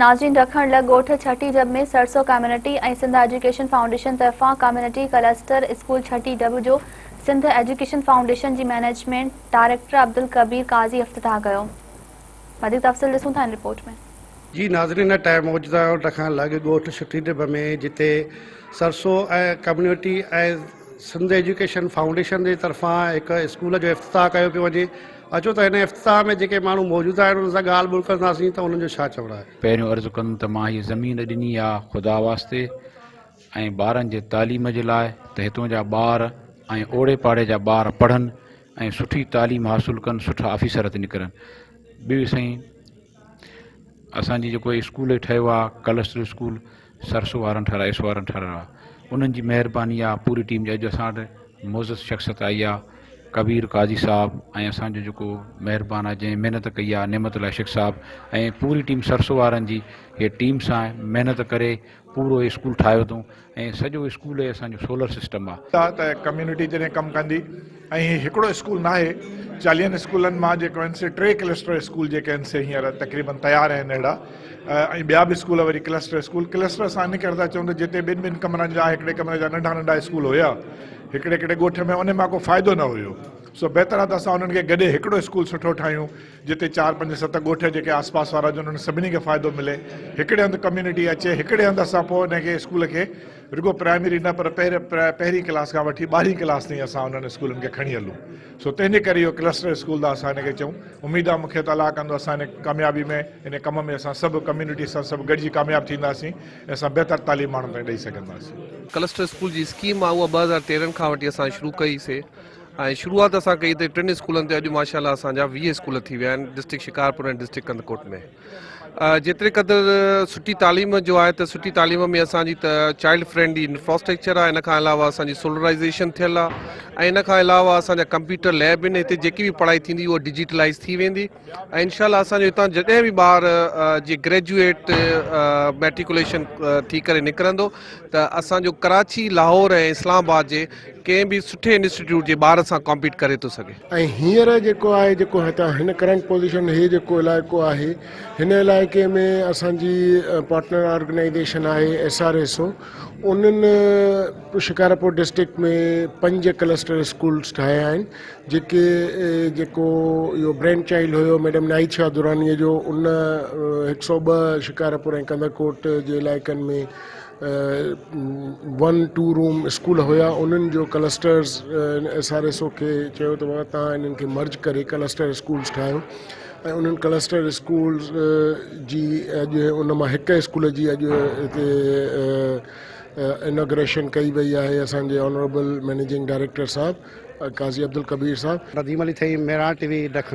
ناظرين ڊکڻ لڳ ڳوٺ ڇٽي ڊٻ ۾ سرسو ڪميونٽي ۽ سنڌ ايجوڪيشن فائونڊيشن طرفان ڪميونٽي ڪلسٽر اسڪول ڇٽي ڊٻ جو سنڌ ايجوڪيشن فائونڊيشن جي مئنيجمينٽ ڊائريڪٽر عبدالڪبير قاضي افتتاح ڪيو. وڌيڪ تفصيل ڏسون ٿا هن رپورٽ ۾. جي ناظرين هن ٽائيم موجود آهيون ڊکڻ لڳ ڳوٺ ڇٽي ڊٻ ۾ جتي سرسو ۽ ڪميونٽي ۽ سنڌ ايجوڪيشن فائونڊيشن جي طرفان هڪ اسڪول جو افتتاح ڪيو پيو وڃي. اچو ته هن افتتاح ۾ جيڪي ماڻهو موجود آهن انهن سان ڳالهه ٻولهه ڪنداسين ته انهن جو ڇا چوڻ آهي. پهريون عرض ڪندم ته مان هيء زمين ڏني آ خدا واسطي ۽ ٻارن جي تعليم جي لاء ته هتون جا ٻار ۽ اوڙي پاڙي جا ٻار پڙهن ۽ سٺي تعليم حاصل ڪن سٺا آفيسر ٿي نڪرن ٻيو سائين اسان جي جيڪو اسڪول ٺهيو آ ڪلسٽر اسڪول سرسو وارن ٺهرايو ايس وارن ٺهرايو آ انهن جي مهرباني آ پوري ٽيم جي اڄ اسان وٽ معزز شخصيت آئي آ ڪبير قاضي صاحب ۽ اسان جو جيڪو مهربان آ جنهن محنت ڪئي آ نعمت الله شيخ صاحب ۽ پوري ٽيم سرسو وارن جي هي ٽيم سان محنت ڪري پورو اسڪول ٺاهيو اٿئون ۽ سڄو اسڪول اسان جو سولر سسٽم آ. آ ته ڪميونٽي جڏهن ڪم ڪندي ۽ هي هڪڙو اسڪول ناهي چاليهن اسڪولن مان جيڪو آهن سي ٽي ڪلسٽر اسڪول جيڪي آهن سي هينئر تقريبن تيار آهن اهڙا ۽ ٻيا به اسڪول وري ڪلسٽر اسڪول ڪلسٽر اسان ان ڪري ٿا چئون ته جتي ٻن ٻن ڪمرن جا هڪڙي ڪمري جا ننڍا ننڍا اسڪول هيا هڪڙي هڪڙي ڳوٺ ۾ ان مان ڪو فائدو نه هيو سو بهتر آ ته اسان انهن کي گڏي هڪڙو اسڪول سٺو ٺاهيون جتي چار پنج ست ڳوٺ جيڪي آس پاس وارا هجن انهن سڀني کي فائدو ملي هڪڙي هنڌ ڪميونٽي اچي هڪڙي هنڌ اسان پوء ان کي اسڪول کي رڳو پرائمري نه پر پهرين ڪلاس کان وٺي ٻارهين ڪلاس تائين اسان انهن اسڪولن کي کڻي هلون سو تنهن جي ڪري اهو ڪلسٽر اسڪول ٿا اسان ان کي چئون اميد آهي مون کي ته الله ڪندو اسان ان ڪاميابي ۾ ان ڪم ۾ اسان سڀ ڪميونٽي سان سڀ گڏجي ڪامياب ٿينداسين ۽ اسان بهتر تعليم ماڻهن تائين ڏئي سگهنداسين. ڪلسٽر اسڪول جي اسڪيم آهي اها 2013 کان وٺي اسان شروع ڪئي سي ۽ شروعات اسان ڪئي ته ٽن اسڪولن تي اڄ ماشاء الله اسان جا 20 اسڪول ٿي ويا آهن ڊسٽرڪٽ شڪارپور ۽ ڊسٽرڪٽ ڪنڌڪوٽ ۾ جيتري قدر سٺي تعليم جو آهي ته سٺي تعليم ۾ اسان جي ته چائلڊ فرينڊلي انفراسٽرڪچر آهي ان کان علاوه اسان جي سولرائزيشن ٿيل آهي ۽ ان کان علاوه اسان جا ڪمپيوٽر ليب آهن هتي جيڪي به پڙهائي ٿيندي اها ڊجيٽلائز ٿي ويندي ۽ انشاء الله اسان جو هتان جڏهن به ٻار جي گريجوئيٽ ميٽريڪوليشن ٿي ڪري نڪرندو ته اسان جو ڪراچي لاهور ۽ اسلام آباد جي ڪنهن به سٺي انسٽيٽيوٽ جي ٻار سان ڪامپيٽ ڪري ٿو سگهي. ۽ هينئر جيڪو آهي جيڪو هتان هن ڪرنٽ پوزيشن هي جيڪو علائقو آهي هن علائقي ۾ اسان جي پارٽنر آرگنائيزيشن آهي ايس آر ايس او انهن شڪارپور ڊسٽرڪٽ ۾ پنج ڪلسٽر اسڪولس ٺاهيا آهن جيڪي جيڪو اهو برين چائلڊ هيو ميڊم ناهيد شاهه درانيء جو ان هڪ سو ٻه شڪارپور ۽ ڪنڌڪوٽ جي علائقن ۾ ون ٽو روم اسڪول هيا انهن جو ڪلسٽرز ايس آر ايس او کي چيو ته بابا تان انهن کي مرج ڪري ڪلسٽر اسڪولز ٺاهيو ۽ انهن ڪلسٽر اسڪولز جي اڄ ان مان هڪ اسڪول جي اڄ هتي انوگريشن ڪئي وئي آهي اسان جي آنريبل مئنيجنگ ڊائريڪٽر صاحب قاضي عبدالڪبير صاحب. نديم علي ٿهيم، مهراڻ ٽي وي، ڊکڻ.